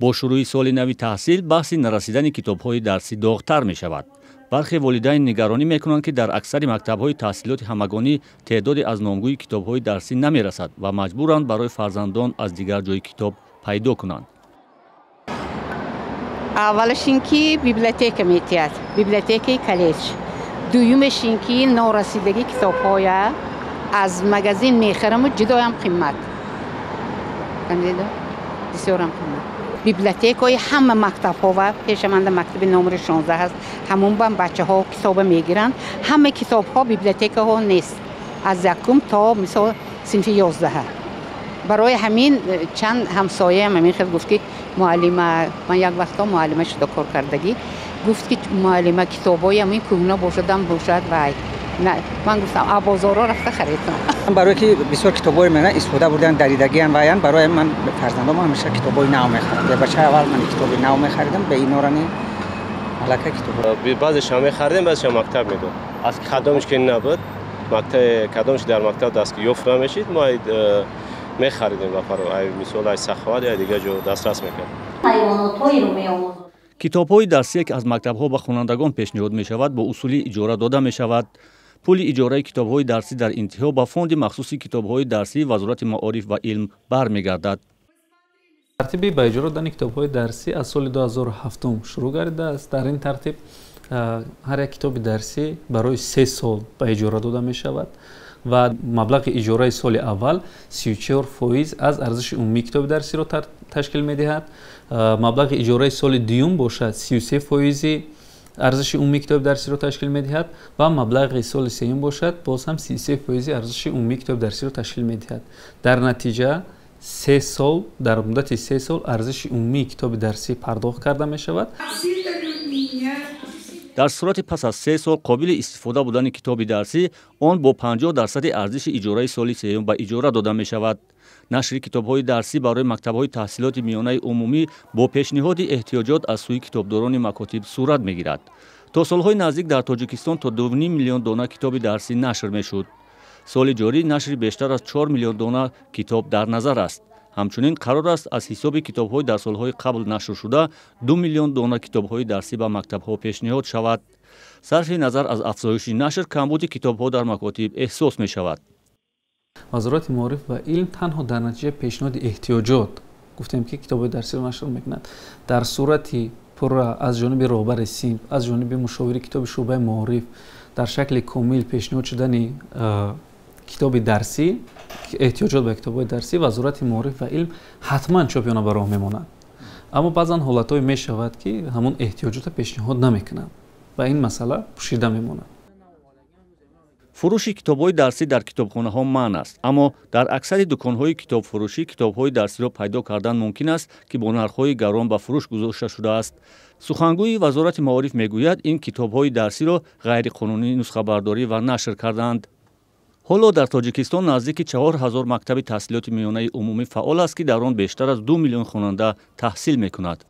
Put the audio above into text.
Бо шурӯи соли нави таҳсил баҳси нарасидани китобҳои дарсӣ доғтар мешавад. Бархе волидайн нигаронӣ мекунанд, ки дар аксари мактабҳои таҳсилоти ҳамагонӣ теъдоде аз номгӯи китобҳои дарсӣ намерасад ва маҷбуранд барои фарзандон аз дигар ҷой китоб пайдо кунанд. Аввалаш ин ки библиотека метиҳад, библиотекаи коллеҷ. Дуюмеш ин ки норасидагии китобҳоя аз магазин мехараму ҷудоям қимат, бисёрам қимат. Библиотекаҳои ҳама мактабҳо ва пешаманда мактаби номери 16 ҳаст, ҳамон бам бачаҳо китоба мегиранд. Ҳама китобҳо библиотекаҳо нест, аз якум то мисол синфи 11. Барои ҳамин чанд ҳамсояам ҳамин хел гуфт, ки муаллима, ман як вақтҳо муаллима шуда кор кардагӣ, гуфт, ки муаллима, китобҳои ҳамин кӯҳна бошадам бошад. Вай ман гуфтам, а бозорҳо рафта харидам. Барое ки бисёр китобҳои мена истифода бурдан, даридагиам ваян. Барои ман фарзандом ҳамеша китобҳои нав мехарам. Бачаи аввал ман китоби нав мехаридам, ба инорани аллакай китоб. Баъзеша мехаридем, баъзеша мактаб медод. Аз кадомш ки набуд, кадомш дар мактаб даст ёфт намешид, мо мехаридем ба мисол ай Саховат ё дигар ҷо дастрас мекардем. Китобҳои дарсие, ки аз мактабҳо ба хонандагон пешниҳод мешавад, бо усули иҷора дода мешавад. Пули иҷораи китобҳои дарсӣ дар интиҳо ба фонди махсуси китобҳои дарсии Вазорати маориф ва илм бармегардад. Тартиби ба иҷора додани китобҳои дарсӣ аз соли 2007 шурӯъ гардидааст. Дар ин тартиб ҳар як китоби дарсӣ барои 3 сол ба иҷора дода мешавад ва маблағи иҷораи соли аввал 34% аз арзиши умумии китоби дарсиро ташкил медиҳад. Маблағи иҷораи соли дуюм бошад, 33 фоизи арзиши умумии китоби дарсиро ташкил медиҳад ва маблағи соли сеюм бошад, боз ҳам 33 фоизи арзиши умумии китоби дарсиро ташкил медиҳад. Дар натиҷа 3 сол, дар муддати 3 сол арзиши умумии китоби дарсӣ пардохт карда мешавад. Дар сурати пас аз 3 сол қобили истифода будани китоби дарсӣ, он бо 50 дарсади арзиши иҷораи соли сеюм ба иҷора дода мешавад. Нашри китобҳои дарсӣ барои мактабҳои таҳсилоти миёнаи умумӣ бо пешниҳоди эҳтиёҷот аз сӯи китобдорони макотиб сурат мегирад. То солҳои наздик дар Тоҷикистон то 2,5 миллион дона китоби дарсӣ нашр мешуд. Соли ҷорӣ нашри бештар аз 4 миллион дона китоб дар назар аст. Ҳамчунин қарор аст, аз ҳисоби китобҳои дар солҳои қабл нашршуда 2 миллион дона китобҳои дарсӣ ба мактабҳо пешниҳод шавад. Сарфи назар аз афзоиши нашр, камбуди китобҳо дар макотиб эҳсос мешавад. Вазорати маориф ва илм танҳо дар натиҷаи пешниҳоди эҳтиёҷот, гуфтем, ки китобҳои дарсиро нашр мекунад. Дар сурати пурра аз ҷониби роҳбари синф, аз ҷониби мушовири китоби шӯъбаи маориф дар шакли комил пешниҳод шудани китоби дарсӣ, эҳтиёҷот ба китобҳои дарсӣ, Вазорати маориф ва илм ҳатман чопи онро ба роҳ мемонад. Аммо баъзан ҳолатҳое мешавад, ки ҳамон эҳтиёҷотро пешниҳод намекунанд ва ин масъала пӯшида мемонад. Фурӯши китобҳои дарсӣ дар китобхонаҳо манъ аст, аммо дар аксари дуконҳои китобфурӯшӣ китобҳои дарсиро пайдо кардан мумкин аст, ки бо нархҳои гарон ба фурӯш гузошта шудааст. Сухангӯи Вазорати маориф мегӯяд, ин китобҳои дарсиро ғайриқонунӣ нусхабардорӣ ва нашр кардаанд. Ҳоло дар Тоҷикистон наздики 4000 мактаби таҳсилоти миёнаи умумӣ фаъол аст, ки дар он бештар аз 2 миллион хонанда таҳсил мекунад.